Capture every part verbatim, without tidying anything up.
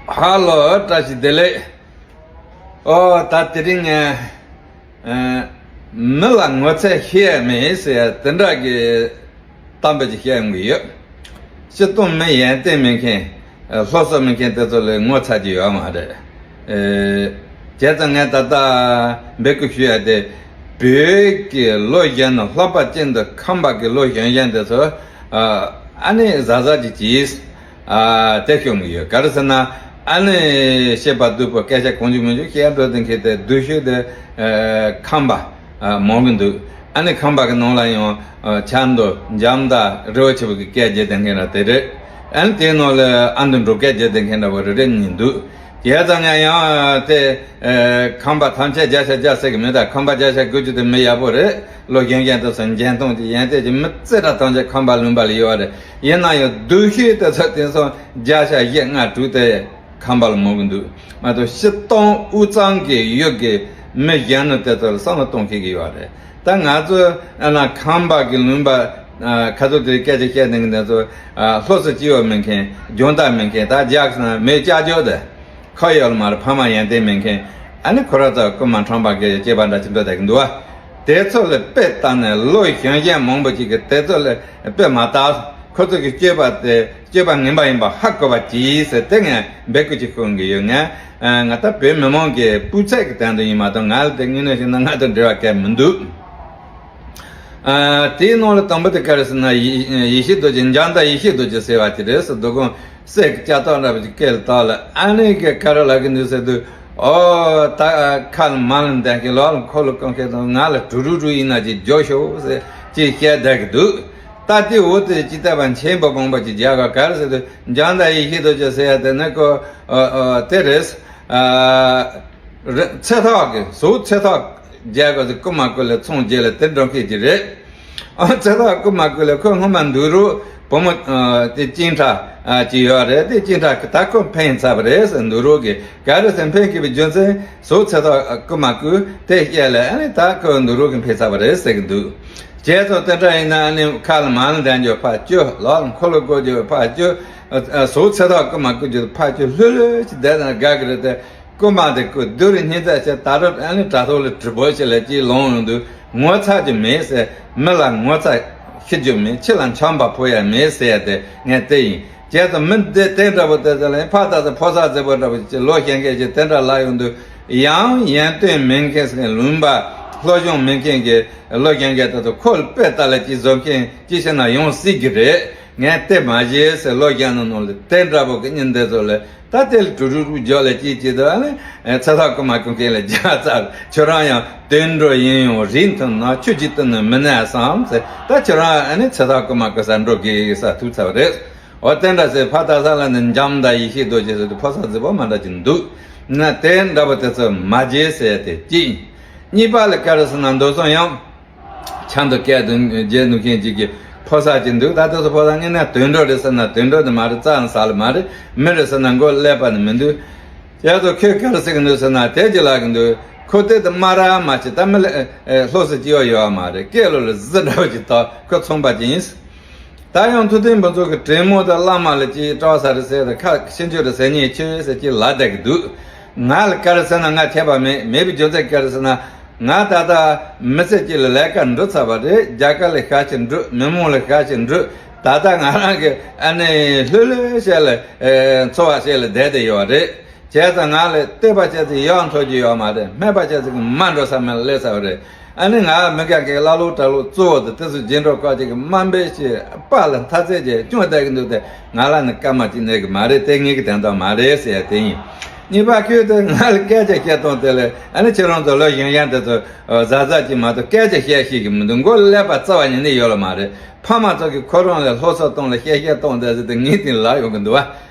ཧ་ལོ། བཀྲ་ཤིས་བདེ་ལེགས། ཨོ་ད་དེ་རིང་ངས་ཨ་མི་ལ་ངོ་ཚ་ཤེས་ཡ་མེད་ཟེར་ཡ་དེ་འདྲ་གི་གཏམ་དཔེ་ཅིག་བཤད་ཡོང་གི་ཡོད། སྤྱིར་བཏང་མི་ཡོན་ཏན་མེད་མཁན། ཨ་སློབ་གསོ་མེད་མཁན་དེ་ཚོ་ལ་ངོ་ཚ་རྒྱུ་ཡོད་མ་རེད། ཨེ་བྱས་ཙང་ངས་ད་ལྟ་འབོད་སྐུལ་ཞུ་ཡ་དེ། བོད་ཀྱི་ལོ་གཞོན་ནུ་ལྷག་པར་ཅན་དུ་ཁམས་པ་གི་ལོ་གཞོན་གཞོན་དེ་ཚོ་ཨ་ཨ་ནི་གཟབ་གཟབ་ཅིག་གྱིས། ཨ་དེ་ཤོད་གི་ཡོད། ག་རེ་ཟེར་ན། ཨ་ནི་བཤད་པ་སྡུག་པོ་སྐད་ཆ་གང་བྱུང་མང་བྱུང་བཤད་འགྲོ་དེ་འཁེལ་ཏེ་སྡུག་ཤོས་དེ་ཨ་ཁམས་པ་ཨ་མང་གི་འདུག་ཨ་ནི་ཁམས་པ་གི་ནང་ལ་ཡང་ཨ་ཆབ་མདོ། འཇམ་དང་རི་བོ་ཆེ་བོ་གི་སྐད་བརྗེ་དེ་འཁེལ་འདྲ་དེ་རེད། ཨ་ནི་དེའི་ནང་ལ་ཨ་མདོ་འབྲོག་སྐད་བརྗེ་དེ་འཁེལ་འདྲ་བོ་རེ་རེ་གཉིས་འདུག་དེ་ཙང་ང་ཡང་དེ་ཨ་ཁམས་པ་ཐམས་ཅད་བརྒྱ་ཆ་བརྒྱ་ཟེར་གི་མེད། ད་ཁམས་པ་བརྒྱ་ཆ་དགུ་བཅུ་དེ་མི་ཡག་པོ་རེད། ལོ་གཞོན་གཞོན་དེ་ཚོ་འཇོན་ཐང་གི་ཡོན་ཏན་གྱི་མི་རྩེ་གྲས་ཐམས་ཅད་ཁམས་པ་ལུང་པ་ལ་ཡོད་རེད། ཡིན་ན་ཡང་སྡུག་ཤོས་དེ་ཚོ་དེང་སང་བརྒྱ་ཆ་བཞི་ལྔ་དྲུག་དེ་ཁམས་པ་ལ་མང་གི་འདུག་མ་གཏོགས་སྤྱིར་བཏང་དབུས་གཙང་གི་ཡུལ་གྱི་མི་གཞོན་ནུ་དེ་ཚོ་ལ་བསམ་བློ་གཏོང་ཤེས་ཀྱི་ཡོད་རེད། ད་ང་ཚོ་ཨ་ན་ཁམས་པ་གི་ལུང་པ་ཨ་ཁ་ཐུག་དེ་སྐད་ཆ་བཤད་ནས་གི་དེ་ཚོ་ཨ་སློབ་གསོ་སྤྱི་ཡོད་མེད་མཁན། སྦྱོང་བརྡར་མེད་མཁན། ད་རྒྱག་ན་མེད་ལྕགས་ཀྱོག་དེ། ཁ་ཡོད་ལ་མ་རེད། ཕ་མ་ཡོན་ཏན་མེད་མཁན། ཨ་ནི་ཁོ་ར་ཚོ་རྐུན་མ་ཁྲམ་པ་གི་སྐྱེས་པ་འདྲ་ཅིག་འགྲོ་བསྡད་ཀྱི་འདུག་བ། དེ་ཚོ་ལ་དཔེ་བལྟས་ནས་ལོ་གཞོན་གཞོན་མང་པོ་ཅིག་གིས་དེ་ཚོ་ལ་དཔེ་མ་བལྟས། ཁོ་ཚོ་གི་སྤྱོད་པ་དེ་སྤྱོད་པ་ངན་པ་ཡིན་པ་ཧ་གོ་བ་གྱིས་ཟེར་དེ་ངས་འབོད་སྐུལ་ཅིག་ཞུ་གི་ཡོད། ངས་ང་ད་བོད་མི་མང་གི་སྤུས་ཚད་ཀྱི་སྟེང་དུ་ཡིན་མ་གཏོགས། ང་ལ་དེ་དངོས་གནས་བཤད་ན་ང་དང་འབྲེལ་བ་གང་ཡང་མི་འདུག་ཨ་དེའི་ནང་ལ་དང་པོ་དེ་ག་རེ་ཟེར་ན། ཡེ་ཡེ་ཤེས་རྡོ་རྗེ། འཇམ་དང་ཡེ་ཤེས་རྡོ་རྗེ་ཟེར་བ་དེ་རེད་ཟེར། རྡོ་ཁུང་གསེར་གྱི་ལྕགས་ཐག་འདྲ་བ་ཅིག་སྐེ་ལ་བཏགས་ལ། ཨ་ནི་གི་ག་རེ་ལབ་ཀྱི་འདུག་ཟེར་དུས། ཨོ་ད་ཁ་ལ་མ་ལ་འདོན་མཁན། ལག་ལ་འཁོར་ལོ་བསྐོར་མཁན་དང་། ང་ལ་གྲུ་རུ་རུ་ཡིན་ན་ཅིག་འཇོག་ཤོག་ཟེར་ཅིག་བཤད་བསྡད་ཀྱི་འདུག་ད་དེ་འོ་དེ་ཅིག་བལྟས་པ་མཁྱེན་པ་མང་པོ་ཅིག་རྒྱག་ག་ག་རེ་ཟེར་དུས། འཇམ་དང་ཡེ་ཤེས་རྡོ་རྗེ་ཟེར་ཡ་དེ་ནི་ཁོ་ཨ་ཨ་དེ་རེད། ཨ་རེ་ཚེ་ཐག་གི་ཟོག་ཚེ་ཐག་རྒྱག་གི་རྐུན་མ་རྐུ་ལ་ཚོང་རྒྱག་ལ་དེ་འགྲོ་མཁན་ཅིག་རེད། ཨ་ཚེ་ཐག་རྐུན་མ་རྐུ་ལ་ཁོ་སྔོན་མ་འདུག་རོགས་བུ་མོ་ཨ་དེ་གཅིན་ཁྲ་ཨ་ཅིག་ཡོད་རེད། དེ་གཅིན་ཁྲ་ད་ཁོ་འཕེན་ཚར་བ་རེད་ཟེར། འདུག་རོགས་ཀྱིས་ག་རེ་ཟེར་འཕེན་གི་པའི་རྒྱུ་མཚན་ཟོག་ཚེ་ཐག་རྐུན་མ་རྐུ་དེ་བཤད་ལ། ཨ་ནི་ད་ཁོ་འདུག་རོགས་ཀྱིས་འཕེན་ཚར་བ་རེད་ཟེར་གི་འདུག་བྱས་ཙང་དེ་འདྲ་ཡིན་ན་ཨ་ནི་ཁ་ལ་མ་ལ་འདོན་རྒྱུ་ཕར་བཅུག་ལག་ལ་འཁོར་ལོ་བསྐོར་རྒྱུ་ཕར་བཅུག་ཨ་ཨ་ཟོག་ཚེ་ཐག་རྐུན་མ་རྐུ་རྒྱུ་ཕར་བཅུག་ལྷོད་ལྷོད་ཅིག་བསྡད་ན་དགའ་གི་རེད་དེ། རྐུན་མ་དེ་རྐུ་བདུད་རིགས་སྙིང་རྩ་ཆེ། ད་རུང་ཨ་ནི་དྲ་ཐོག་ལ་དྲི་བ་ཞིག་ལ་ཅིག་ལངས་ཡོང་དུས། ངོ་ཚ་རྒྱུ་མེད་ཟེར། མི་ལ་ངོ་ཚ་ཤེས་རྒྱུ་མེད། ཕྱི་ལ་འཆམ་པ་ཕོག་ཡ་མེད་ཟེར་ཡ་དེ་ངས་དེ་ཡིན། བྱས་ཙང་མི་འདི་དེ་འདྲ་པོ་དེ་ཚོ་ལ་ཕར་ལྟ་ཙང་ཕོ་གསར་རྫིག་པོ་འདྲ་པོ་ཅིག་ལོ་གཞོན་མཁན་ཅིག་དེ་འདྲ་ལབ་ཡོང་དུས། ཡང་ཡོན་ཏན་མེད་མཁན་ཟེར་མཁན། ལུང་པ་སློབ་སྦྱོང་མེད་མཁན་གྱི་ལོ་གཞོན་མཁན་དེ་ཚོ་ཁོ་ལ་དཔེ་ལྟ་ལ་ཅིག་བཟོ་མཁན་ཅིག་བྱས་ན་ཡོང་སྲིད་ཀྱི་རེད། ངས་དེ་མ་བྱེད་ཟེར། ལོ་གཞོན་ནུ་ནང་ལ་དེ་འདྲ་པོ་གི་མྱི་འདི་ཚོ་ལ་ད་དེ་ལ་གྲུ་རུ་རུ་རྒྱག་ལ་ཅིག་ཅིག་དང་། ཨ་ནི་ཚེ་ཐག་རྐུན་མ་རྐུ་མཁན་ལ་རྒྱག་ཚར། ཁྱོད་རང་ཡང་དུད་འགྲོ་ཡིན་ཡང་རིགས་མཐུན་ན། ཁྱོད་ཀྱིས་བཏུལ་ནས་མི་གནས་སམ་ཟེར། ད་ཁྱོད་རང་ཨ་ནི་ཚེ་ཐག་རྐུན་མ་རྐུ་ས་འགྲོ་གི་ས་ཐུག་ཚར་བ་རེད། འོ་དེ་འདྲ་ཟེར། ཕར་ལྟ་ས་ལ་ནི་འཇམ་དང་ཡེ་ཤེས་རྡོ་རྗེ་ཟེར་དུས་ཕོ་གསར་རྫིག་པོ་མ་འདྲ་ཅིག་འདུག་ན་དེ་འདྲ་པོ་དེ་ཚོ་མ་བྱེད་ཟེར་དེ་གཅིག་གཉིས་པ་ལ་ག་རེ་ཟེར་ན། མདོ་སོང་ཡང་ཆང་དང་སྐད་དང་རྒྱག་ནུས་མཁན་ཅིག་གི་ཕོ་གསར་ཅིག་འདུག་ད་དེ་ཚོ་ཕོ་གསར་ངས་ན་དུད་འགྲོ་རེད་ཟེར་ན་དུད་འགྲོ་ནི་མ་རེད། རྩྭ་ནི་ཟ་ལ་མ་རེད། མི་རེད་ཟེར་ན་མགོ་ཀླད་པ་ནི་མི་འདུག་ཡ་ཚོ་ཁོས་ག་རེ་ཟེར་གི་འདུག་ཟེར་ན། དེ་ཅི་ལབ་གི་འདུག་ཁོ་དེ་དུ་སྨ་ར་མ་བྱེད། ད་མི་ལ་ཨེ་སློབ་གསོ་ཅི་ཡོད་ཡོད་མ་རེད། སྐེ་ལོ་ལ་གཟི་འདྲ་བོ་ཅིག་བཏགས། ཁོ་ཚོང་པ་ཅིག་ཡིན། ད་ཡང་ཐུབ་བསྟན་ཕུན་ཚོགས་ཀྱི་དྲེད་མོང་དང་བླ་མ་ལ་ཅིག་སྐྲག་ས་རེད་ཟེར་ཏེ། ཁ་ཤིན་ཆུ་རེད་ཟེར་ཉེས་ཆེ་ཟེར་ཅིག་ལབ་བསྡད་ཀྱི་འདུག་ང་ལ་ག་རེ་ཟེར་ན་ང་ཁྱད་པར་མེད། མེད་པའི་རྒྱུ་མཚན་ག་རེ་ཟེར་ན། ང་ད་ལྟ་མི་ཚེ་གཅིག་ལ་ལས་ཀ་འགྲུབ་ཚར་བ་རེད། རྒྱ་གར་ལ་ཞག་གཅིག་འགྲུབ། མི་མང་ལ་ཞག་གཅིག་འགྲུབ། ད་ལྟ་ང་རང་གི་ཨ་ནི་ལྷོད་ལྷོད་བྱས་ལ་ཨེ་འཚོ་བ་བྱས་ལ་བསྡད་དེ་ཡོད་རེད། བྱས་ཙང་ང་ལ་བསྟོད་པ་བྱས་ཚེ་ཡག་འཕྲོ་རྒྱུ་ཡོད་མ་རེད། སྨད་པ་བྱས་ཚེ་གི་མ་འགྲོ་ས་མེད་ལ་སླེབས་ཚར་བ་རེད། ཨ་ནི་ང་མི་དགའ་མཁན་ཀླ་ཀློ་གྲྭ་ལོག་གཙོ་བོ་དེ་དེ་ཚོ་རྗེས་འགྲོ་བཀག་ཅིག་གི་དམའ་འབེབས་བྱས། དཔའ་ལ་མཐའ་ཚད་ཀྱི་སྐྱོན་བསྡད་ཀྱི་འདུག་སྟེ། ང་ལ་ནི་སྐར་མ་གཅིག་གནས་ཀྱི་མ་རེད། དེ་ངེད་ཀྱི་དོན་དག་མ་རེད་ཟེར་ཡ་དེ་ཡིན། གཉིས་པ་ཁོས་དེ་ང་ལ་སྐད་ཆ་བཤད་སྟངས་དེ་ལ། ཨ་ནི་ཁྱེད་རང་ཚོ་ལོ་གཞོན་གཞོན་དེ་ཚོ་གཟབ་གཟབ་ཅིག་མ་གཏོགས་སྐད་ཆ་བཤད་ཤེས་ཀྱི་མི་འདུག་མགོ་ཀླད་པ་རྩ་བ་ཉིད་ནས་ཡོད་ལ་མ་རེད། ཕ་མ་ཚོ་གིས་ཁོ་རང་ལ་སློབ་གསོ་གཏོང་ལ་བཤད་བཤད་གཏོང་བསྡད་ཟེར་ཏེ་ངའི་སྟེང་ལ་ཡོང་གི་འདུག་བ།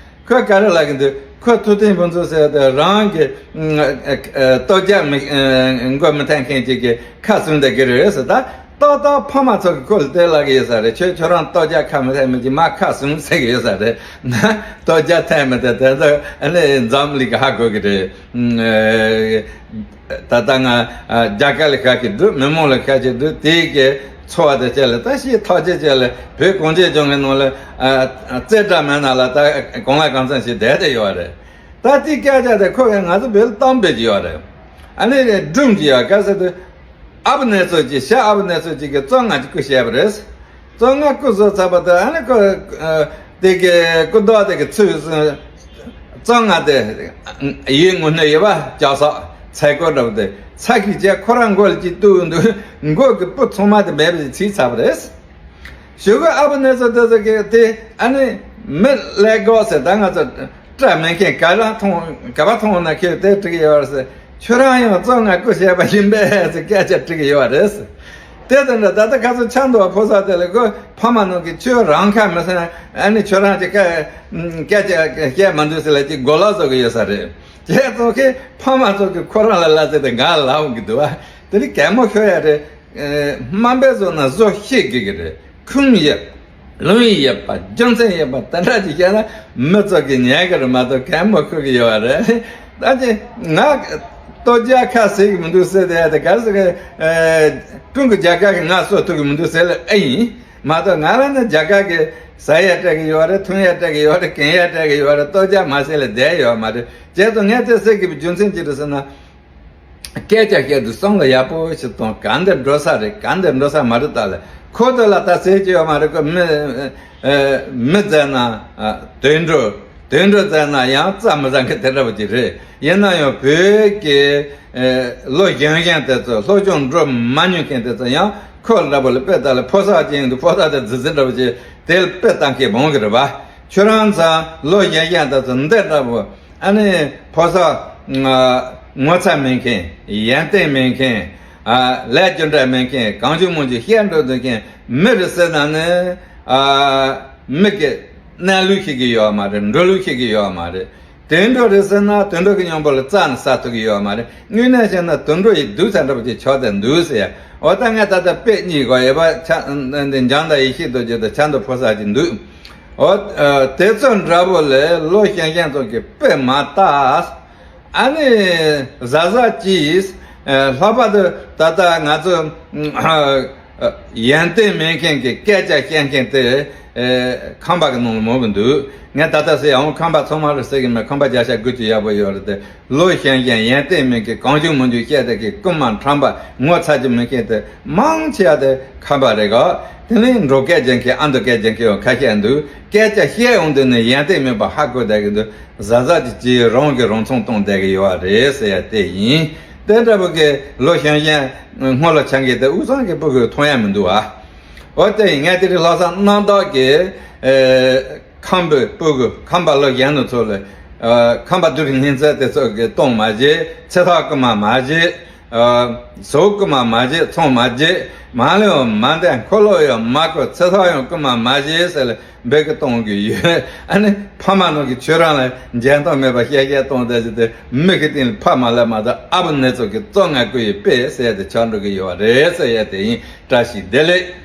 ཁོས་ག་རེ་ལབ་གི་འདུག་ཁོས་ཐུབ་བསྟན་ཕུན་ཚོགས་ཟེར་དེ་རང་གི་ཨ་ཨ་ལྟོ་རྒྱག་མི་ཨ་མགོ་མི་ཐོན་མཁན་ཅིག་གི་ཁ་བཟུང་བསྡད་ཀྱི་རེད་ཟེར། ད་ཏག་ཏག་ཕ་མ་ཚོ་གིས་ཁོ་ལ་དེ་ལབ་གི་ཡོད་ས་རེད། ཁྱོད་ཁྱོད་རང་ལྟོ་རྒྱག་ཁ་མི་ཐོན་མི་ཅིག་མར་ཁ་བཟུང་ཟེར་གི་ཡོད་ས་རེད། ན་ལྟོ་རྒྱག་ཐོན་མི་ཐོན་དེ་ཚོ་ཨ་ནི་འཛམ་གླིང་གིས་ཧ་གོ་གི་རེད། ཨ། ད་ལྟ་ང་ཨ་རྒྱ་གར་ལ་ཞག་གཅིག་འགྲོ། མི་མང་ལ་ཞག་གཅིག་འགྲོ། དེའི་གི་འཚོ་བ་དེ་བྱས་ལ་ད་ཤི་ཐག་ཆོད་བྱས་ལ་བོད་གངས་ཅན་ལྗོངས་ཀྱི་ནང་ལ་ཨ་ཨ་རྩེ་གྲས་མེད་ན་ལ་ད་གང་ལ་གང་འཚམ་ཞིག་བསྡད་དེ་ཡོད་རེད། ད་དེའི་སྐད་ཆ་དེ་ཁོ་གིས་ང་ཚོ་བོད་ལ་གཏམ་སྤེལ་གྱི་ཡོད་རེད། ཨ་ནི་སྒྲུང་གི་ཡོད་ག་ཟེར་དུས། ཨ་བུ་ནེ་ཙོ་གྱིས་ཞྭ་ཨ་བུ་ནེ་ཙོ་གཅིག་གིས་བཙོན་ཁང་གི་སྐུ་བཤད་པ་རེད། བཙོན་ཁང་སྐུ་བཟོ་ཚར་བ་དང་ཨ་ནི་ཁོ་དེ་གི་སྐུ་མདོག་དེ་གི་ཚུལ་བཙོན་ཁང་དེ་ཡིད་ངོ་ནས་ཡོད་པ་ལྕགས་སོག་ཚལ་སྒོ་འདྲ་པོ་དེ་ཚ་གི་བྱས་ཁོ་རང་མགོ་ལ་གཅིག་གཏུགས་འདུག་མགོ་གི་སྤུ་ཚང་མ་དེ་མེད་པ་ཞིག་བྱས་ཚར་བ་རེད། གཞུག་གུ་ཨ་བུ་ནེ་ཙོ་དེ་ཚོ་གིས་དེ་ཨ་ནི་མི་ལས་དགོས་ཟེར། ད་ང་ཚོ་སྐྲ་མེད་མཁན་ག་རང་མཐོང་ག་པར་མཐོང་ན་ཁྱོད་དེ་འགྲིག་གི་ཡོད་རེད་ཟེར། ཁྱོད་རང་ཡང་བཙོན་ཁང་སྐུ་བཤད་པ་ཡིན་པས་ཟེར་སྐད་ཆ་འགྲིག་གི་ཡོད་རེད་ཟེར། དེ་དང་འདྲ་ད་ལྟ་ཁ་སང་ཆབ་མདོ་བ་ཕོ་གསར་དེ་ལ་ཁོ་ཕ་མ་ནང་གི་ཁྱོད་རང་ཁ་མི་སང་ཨ་ནི་ཁྱོད་རང་གི་སྐད་སྐད་ཆ་བཤད་མ་འདུག་ཟེར་ལ་ཅིག་གོ་ལ་བཟོ་གི་ཡོད་ས་རེད། དེ་ཚོ་གི་ཕ་མ་ཚོ་གི་ཁོ་རང་ལ་ལབ་ཟེར་ཏེ་ང་ལ་ལབ་འོང་གི་འདུག་བ། དེ་ནི་གད་མོ་ཤོར་ཡ་རེད། དམའ་འབེབས་བཟོ་ན་བཟོ་ཤེས་དགོས་ཀྱི་རེད། ཁུངས་ཡོད། ལུང་ཡོད་པ་རྒྱུ་མཚན་ཡོད་པ་དེ་འདྲ་ཅིག་བཤད་ན་མི་ཚོ་གིས་ཉན་གི་རེད་མ་གཏོགས་གད་མོ་ཤོར་གི་ཡོད་རེད། ད་ཅི་ང་ལྟོ་རྒྱག་ཁ་ཟེར་གི་མི་འདུག་ཟེར་དེ་ཡ་དེ་ག་ཟེར་གི། ཀྲུང་གོ་རྒྱལ་ཁབ་ཀྱིས་ང་གསོ་ཐུབ་གི་མི་འདུག་ཟེར་ལེ་ཨེ་ཡིན། མ་གཏོགས་ང་ལ་ནི་རྒྱལ་ཁབ་ཀྱིས་ཟ་ཡ་སྤྲད་གི་ཡོད་རེད། འཐུང་ཡ་སྤྲད་གི་ཡོད་རེད། གོན་ཡ་སྤྲད་གི་ཡོད་རེད། ལྟོ་རྒྱག་མ་ཟེར་ལེ་བསྡད་ཡོད་མ་རེད། བྱས་ཙང་ངས་དེ་ཟེར་གི་རྒྱུ་མཚན་ཅི་རེད་ཟེར་ན། སྐད་ཆ་བཤད་དུས་བསམ་བློ་ཡག་པོ་ཞིག་གཏོང་། ག་འདིར་འགྲོ་ས་རེད། ག་འདིར་འགྲོ་ས་མ་རེད། ད་ལ་ཁོ་དེ་ལ་ད་ཟེར་གྱི་ཡོད་མ་རེད། ཁོ་མི་མི་མཛད་ན་དུད་འགྲོ། དུད་འགྲོ་མཛད་ན་ཡང་རྩྭ་མི་བཟང་གི་དེ་འདྲ་པོ་ཅིག་རེད། ཡིན་ན་ཡང་བོད་ཀྱི་ལོ་གཞོན་གཞོན་དེ་ཚོ་སློབ་སྦྱོང་འགྲོ་མ་མྱོང་མཁན་དེ་ཚོ་ཡང་ཁོ་འདྲ་པོ་ལ་དཔེ་ལྟ་ལ་ཕོ་གསར་ཅིག་ཡིན་དུས་ཕོ་གསར་དེ་རྫི་རྫི་འདྲ་པོ་ཅིག་དེ་ལ་དཔེ་ལྟ་མཁན་མང་གི་རེད་པ། ཁྱོད་རང་ཚོ་ལོ་གཞོན་གཞོན་དེ་ཚོ་འདི་འདྲ་པོ། ཨ་ནི་ཕོ་གསར་ངོ་ཚ་མེད་མཁན། ཡོན་ཏན་མེད་མཁན། ལས་རྒྱུ་འབྲས་མེད་མཁན། གང་བྱུང་མང་བྱུང་བཤད་འགྲོ་འདོད་མཁན་མི་རེད་ཟེར་ན་ནི། མི་གི་གནས་ལུགས་ཤེས་ཀྱི་ཡོད་མ་རེད། འགྲོ་ལུགས་ཤེས་ཀྱི་ཡོད་མ་རེད། དུད་འགྲོ་རེད་ཟེར་ན་དུད་འགྲོ་གི་སྙིང་པོ་ལ་རྩྭ་ནི་ཟ་ཐུབ་ཀྱི་ཡོད་མ་རེད། དངོས་གནས་བཤད་ན་དུད་འགྲོ་ཡི་སྡུག་ཚ་འདྲ་པོ་ཅིག་ཆགས་བསྡད་འདུག་ཟེར་ཡ། འོ་ད་ངས་ད་ལྟ་དཔེ་གཉིས་གོ་ཡོད་པ། ཆ་འདི་འཇང་དང་ཡེ་ཤེས་རྡོ་རྗེ་དང་ཆབ་མདོ་ཕོ་གསར་ཅིག་འདུག་འོ། དེ་ཚོ་འདྲ་པོ་ལས་ལོ་གཞོན་གཞོན་ཚོ་གི་དཔེ་མ་ལྟ། ཨ་ནི་གཟབ་གཟབ་གྱིས། ལྷག་པར་དུ་ད་ལྟ་ང་ཚོ་ཡོན་ཏན་མེད་མཁན་གྱི་སྐད་ཆ་བཤད་མཁན་དེ་ཁང་པ་གི་ནང་ལ་མང་གི་འདུག་ངས་ད་ལྟ་ཟེར་ཡང་ཁང་པ་ཚང་མ་རེད་ཟེར་གི་མེད། ཁང་པ་བརྒྱ་ཆ་དགུ་བཅུ་ཡག་པོ་ཡོད་རེད་དེ། ལོ་གཞོན་གཞོན་ཡོན་ཏན་མེད་མཁན། གང་བྱུང་མང་བྱུང་བཤད་བསྡད་མཁན། རྐུན་མ་ཁྲམ་པ་ངོ་ཚ་རྒྱུ་མེད་མཁན་དེ་མང་ཆེ་བ་དེ་ཁང་པ་རེད་ག་དེ་ནས་འབྲོག་སྐད་རྒྱག་མཁན། ཨ་མདོ་སྐད་རྒྱག་མཁན་ཡང་ཁ་ཤས་འདུག་སྐད་ཆ་བཤད་ཡོང་དུས་ནས་ཡོན་ཏན་མེད་པ་ཧ་གོ་བསྡད་ཀྱི་འདུག་གཟབ་གཟབ་ཀྱིས་ཀྱིས་རང་གིས་རང་མཚང་བཏང་བསྡད་ཀྱི་ཡོད་རེད་ཟེར་ཡ་དེ་ཡིན། དེ་འདྲ་པོ་གི་ལོ་གཞོན་གཞོན་སྔོན་ལ་ཆགས་མཁན་དེ་དབུས་གཙང་གི་སྤུ་གུ་མཐོང་ཡ་མི་འདུག་ཨ། འོ་དེ་ཡིན། ངས་དེ་རིང་ལྷག་བསམ་རྣམ་དག་གིས་ཁམས་པའི་སྤུ་གུ། ཁམས་པ་ལོ་གཞོན་ནུ་ཚོ་ལ། ཁམས་པ་སྡུག་གི་སྙིང་རྩ་དེ་ཚོ་གི་གཏོང་མ་བྱེད། ཚེ་ཐར་རྐུན་མ་མ་བྱེད། ཟོག་རྐུན་མ་མ་བྱེད། ཚོང་མ་བྱེད། མ་ལེའོ་མ་འདེད། འཁོར་ལོ་ཡོ་མ་བསྐོར། ཚེ་ཐར་ཡང་རྐུན་མ་མ་བྱེད་ཟེར་ལ་འབོད་སྐུལ་གཏོང་གི་ཡོད། ཨ་ནི་ཕ་མ་རྣམས་ཀྱིས་ཁྱོད་རང་ལ་འཇོན་ཐང་མེད་པ་བཤད་བཤད་གཏོང་བསྡད་ཀྱི་དེ་མི་གི་སྟེང་ལ་ཕར་མ་ལབ་མ་ཐག་ཨ་བུ་ནེ་ཙོ་གིས་བཙོན་ཁང་བསྐུར་ཡི་དཔེ་ཟེར་ཏེ་ཆགས་འགྲོ་གི་ཡོད་རེད་ཟེར་ཡ་དེ་ཡིན། བཀྲ་ཤིས་བདེ་ལེགས།